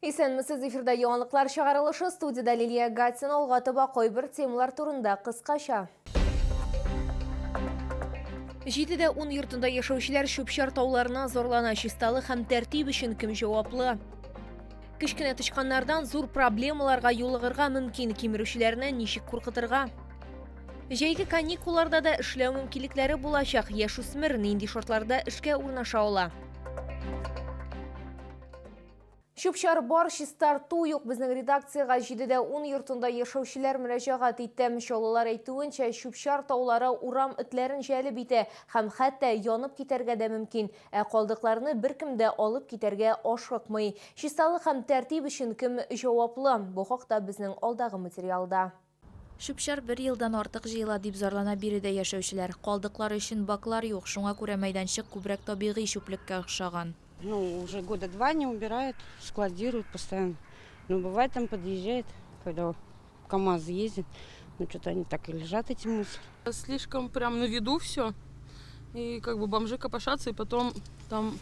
Исәнмесез, эфирда яңалыклар чыгарылышы, студияда Лилия Гатина. Алга таба кайбер темалар турында кыскача. 7 дә 10 йортында яшәүчеләр чүп-чар тауларына зарлана. Чисталык һәм тәртип өчен кем җаваплы? Кечкенә тычканнардан зур проблемаларга юлыгырга мөмкин. Кимерүчеләрне ничек куркытырга? Җәйге каникулларда да эшләү мөмкинлекләре булачак. Яшүсмер нинди шартларда эшкә урнаша ала? Чүп-чар бар, чистарту юк. Безнең редакциягә 7 дә 10 йортында яшәүчеләр мөрәҗәгать итте. Чаллылар әйтүенчә, чүп-чар таулары урам этләрен җәлеп итә һәм хәтта янып китәргә дә мөмкин. Ә калдыкларны беркем дә алып китәргә ашыкмый. Чисталык һәм тәртип өчен кем җаваплы? Бу хакта безнең алдагы материалда. Чүп-чар бер елдан артык җыела, дип зарлана биредә яшәүчеләр. Калдыклар өчен баклар юк, шуңа күрә мәйданчык күбрәк табигый чүплеккә охшаган. Ну, уже года два не убирают, складируют постоянно. Ну, бывает, там подъезжает, когда КамАЗ ездит, ну, что-то они так и лежат, эти мусор. Слишком прям на виду все. И как бы бомжи копошатся, и потом там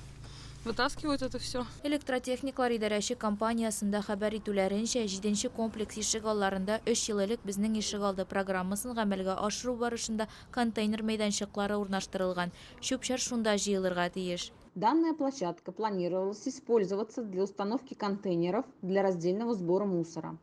вытаскивают это все. Электротехниклар идарәче компаниясендә хәбәр итүләренчә, 7 комплекс ишегалларында 3 ел элек «Безнең ишегалды» программасын гамәлгә ашыру барышында контейнер мәйданчыклары урнаштырылган. Чүп-чар шунда җыелырга тиеш. Данная площадка планировалась использоваться для установки контейнеров для раздельного сбора мусора.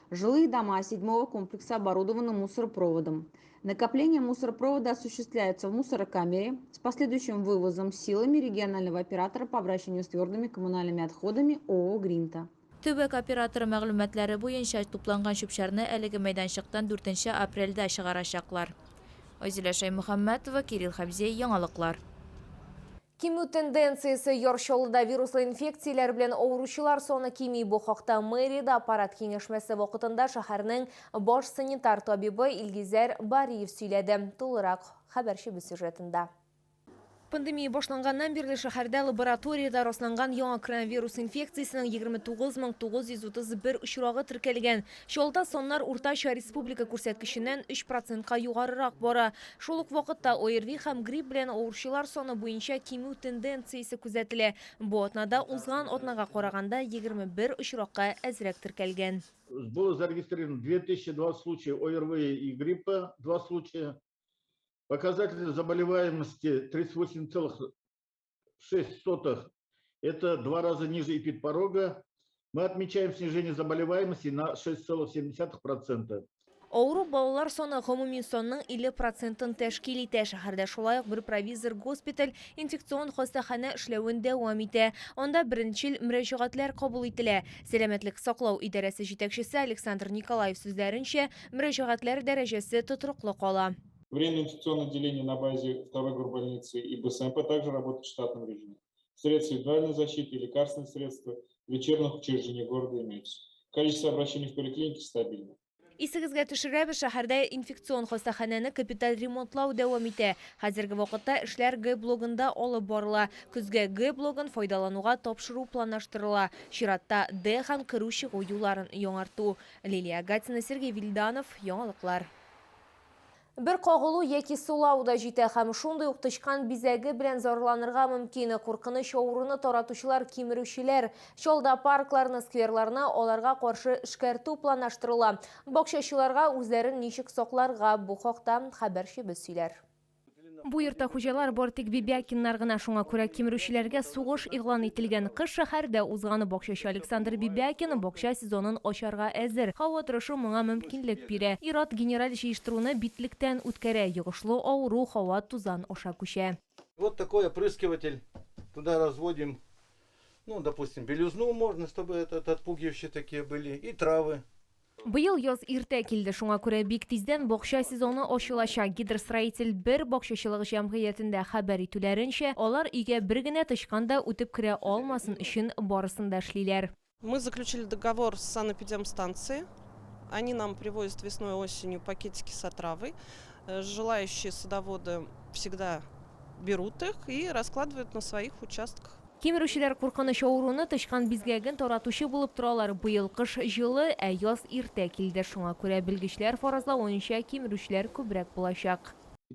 Жилые дома седьмого комплекса оборудованы мусоропроводом. Накопление мусоропровода осуществляется в мусорокамере с последующим вывозом силами регионального оператора по обращению с твердыми коммунальными отходами ООО «Гринта». Төбәк операторы мәгълүматлары буенча, тупланган чүп-чарны әлеге мәйданчыктан 4 апрельдә чыгарачаклар. Айзилә Шәймөхәммәтова, Кирилл Хәбзей, яңалыклар. Кимү тенденциясе: Яр Чаллыда вируслы инфекцияләр белән авыручылар саны кими. Бу хакта мэриядә аппарат киңәшмәсе вакытында шәһәрнең баш санитар табибы Илгизәр Бариев сөйләде. Тулырак хәбәрчебез сюжетында. Пандемия башланганнан бирле шәһәрдә лабораториядә расланган яңа коронавирус инфекциясенең 29 931 очрагы теркәлгән. Чаллыда саннар уртача республика күрсәткеченнән 3 процентка югарырак бара. Шул ук вакытта ОРВИ һәм грипп белән авыручылар саны буенча кимү тенденциясе күзәтелә. Бу атнада узган атнага караганда 21 очракка әзрәк теркәлгән. Было зарегистрировано 2020 случаев ОРВИ и гриппа, 2 случая. Показатель заболеваемости 38,06. Это два раза ниже эпидпорога. Мы отмечаем снижение заболеваемости на 6,7%. Авыру балалар саны гомуми санның 50 процентын тәшкил итә. Шәһәрдә шулай ук бер провизор госпиталь, инфекцион хастаханә эшләвен дәвам итә. Анда беренчел мөрәҗәгатьләр кабул ителә. Сәламәтлек саклау идарәсе җитәкчесе Александр Николаев сүзләренчә, мөрәҗәгатьләр дәрәҗәсе тотрыклы кала. Временное инфекционное отделение на базе второй горбольницы и БСМП также работает в штатном режиме. Средства индивидуальной защиты и лекарственные средства в лечебных учреждениях города имеются. Количество обращений в поликлинике стабильно. Исегезгә төшерәбез, шәһәрдә инфекцион хастаханәне капиталь ремонтлау дәвам итә. Хәзерге вакытта эшләр Г блогында алып барыла. Көзгә Г блогын файдалануга тапшыру планлаштырыла. Чиратта Д һәм керү-чыгу юлларын яңарту. Лилия Гатина, Сергей Вильданов, яңалыклар. Бер кагылу яки сулау да җитә һәм шундый ук тычкан бизгәге белән зарланырга мөмкин. Куркыныч авыруны таратучылар – кимерүчеләр. Чаллыда паркларны, скверларны аларга каршы эшкәртү планлаштырыла. Бакчачыларга үзләрен ничек сакларга, бу хакта хәбәрчебез сөйләр. Бу йортта хуҗалар бар тик Бибякиннар гына, шуңа күрә кимерүчеләргә сугыш игълан ителгән. Кыш шәһәрдә узган. Бакчачы Александр Бибякин бакча сезонын ачарга әзер. Һава торышы моңа мөмкинлек бирә. Ир-ат генераль җыештыруны битлектән үткәрә. Йогышлы авыру һава, тузан аша күчә. Вот такой опрыскиватель. Туда разводим, ну, допустим, белизну можно, чтобы этот отпугивающие такие были, и травы. Быел яз иртә килде, шуңа күрә бик тиздән бакча сезоны ачылачак. Гидростроитель бер бакчачылык җәмгыятендә хәбәр итүләренчә, алар өйгә бер генә тычкан да үтеп керә алмасын өчен барысын да эшлиләр. Мы заключили договор с санэпидемстанцией. Они нам привозят весной и осенью пакетики с отравой. Желающие садоводы всегда берут их и раскладывают на своих участках. Кимерүчеләр куркыныч авыруны, тычкан бизгәген таратучы булып торалар. Быел кыш җылы, ә яз иртә килде. Шуңа күрә белгечләр фаразлавынча, кимерүчеләр күбрәк булачак.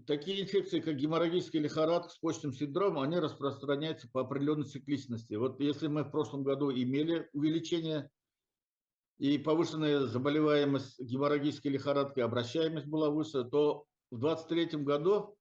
Такие инфекции, как геморрагическая лихорадка с почечным синдромом, они распространяются по определенной цикличности. Вот если мы в прошлом году имели увеличение и повышенная заболеваемость геморрагической лихорадкой, обращаемость была выше, то в 2023 году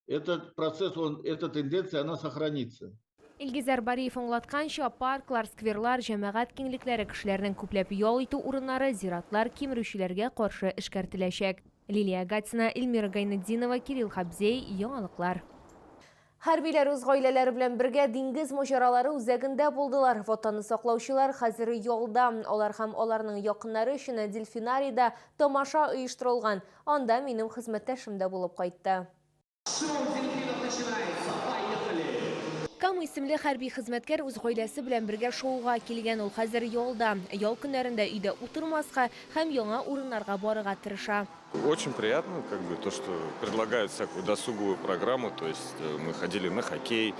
этот процесс, эта тенденция, она сохранится. Илгизәр Бариев аңлатканча, парклар, скверлар, җәмәгать киңлекләре, кешеләрнең күпләп ял итү урыннары, зиратлар кимерүчеләргә каршы эшкәртеләчәк. Лилия Гатина, Эльмира Гайнетдинова, Кирилл Хабзей, Яңалыклар. Хәрбиләр үз гаиләләре белән бергә диңгез маҗаралары үзәгендә булдылар. Ватанны саклаучылар хәзер ялда. Алар һәм аларның якыннары өчен дельфинарийда тамаша оештырылган. Анда минем хезмәттәшем дә булып кайтты. Кам исемле хәрби хезмәткәр үз гаиләсе белән бергә шоуга килгән. Ул хәзер ялда. Ял көннәрендә өйдә утырмаска һәм яңа урыннарга барырга тырыша. Очень приятно, как бы, то, что предлагают всякую досуговую программу. То есть мы ходили на хоккей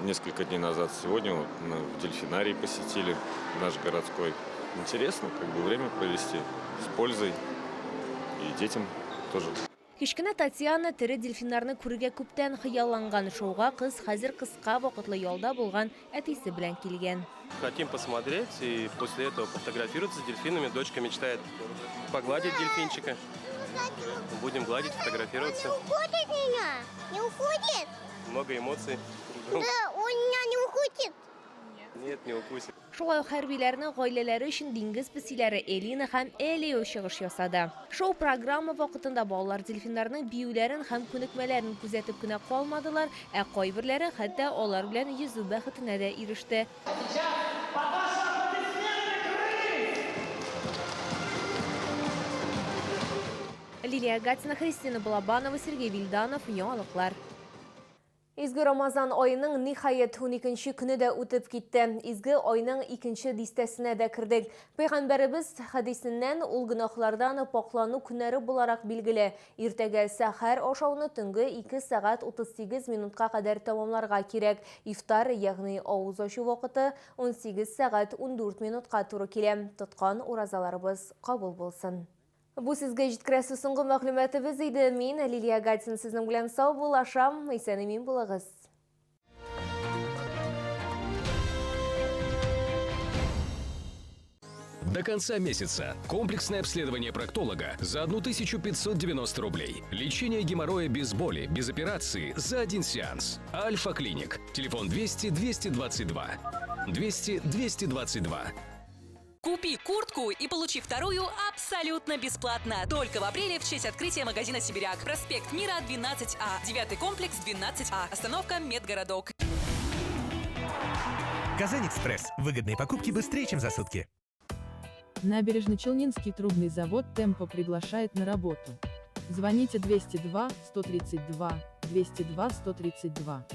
несколько дней назад. Сегодня вот в дельфинарий посетили наш городской. Интересно, как бы, время провести с пользой и детям тоже. Кечкенә Татьяна тере дельфиннарны күрергә күптән хыялланган. Шоуга кыз хәзер кыска вакытлы ялда булган әтисе белән килгән. Хотим посмотреть и после этого пофотографироваться с дельфинами. Дочка мечтает погладить дельфинчика. Будем гладить, фотографироваться. Он не уходит меня? Не уходит? Много эмоций. Да, он меня не укусит. Нет, не укусит. Шулай ук хәрбиләрнең гаиләләре өчен диңгез песиләре Элина һәм Элио чыгыш ясады. Шоу-программа вакытында балалар дельфиннарның биюләрен һәм күнекмәләрен күзәтеп кенә калмадылар, ә кайберләре хәтта алар белән йөзү бәхетенә дә иреште. Лилия Гатина, Христина Балабанова, Сергей Вильданов, Яңалыклар. Изге Рамазан айының ниһаять 12 көне дә үтеп китте. Изге айның икенче дистәсенә дә кердек. Пәйгамбәребез хәдисеннән ул гөнаһлардан паклану көннәре буларак билгеле. Иртәгә сәхәр ашауны төнге 2 сәгать 38 минутка кадәр тәмамларга кирәк. Ифтар, ягъни авыз ачу вакыты 18 сәгать 14 минутка туры килә. Тоткан уразаларыбыз кабул булсын. Бу сезгә җиткерәсе соңгы мәгълүматыбыз иде. Мин Лилия Гатин сезнең белән сау булашам. Исән-имин булыгыз. До конца месяца комплексное обследование проктолога за 1590 рублей. Лечение геморроя без боли, без операции за один сеанс. Альфа-клиник. Телефон 200 222. 200 222. Купи куртку и получи вторую абсолютно бесплатно. Только в апреле в честь открытия магазина «Сибиряк». Проспект Мира, 12А. 9 комплекс, 12А. Остановка «Медгородок». «Казань-Экспресс». Выгодные покупки быстрее, чем за сутки. Набережно-Челнинский трубный завод «Темпо» приглашает на работу. Звоните 202 132 202 132.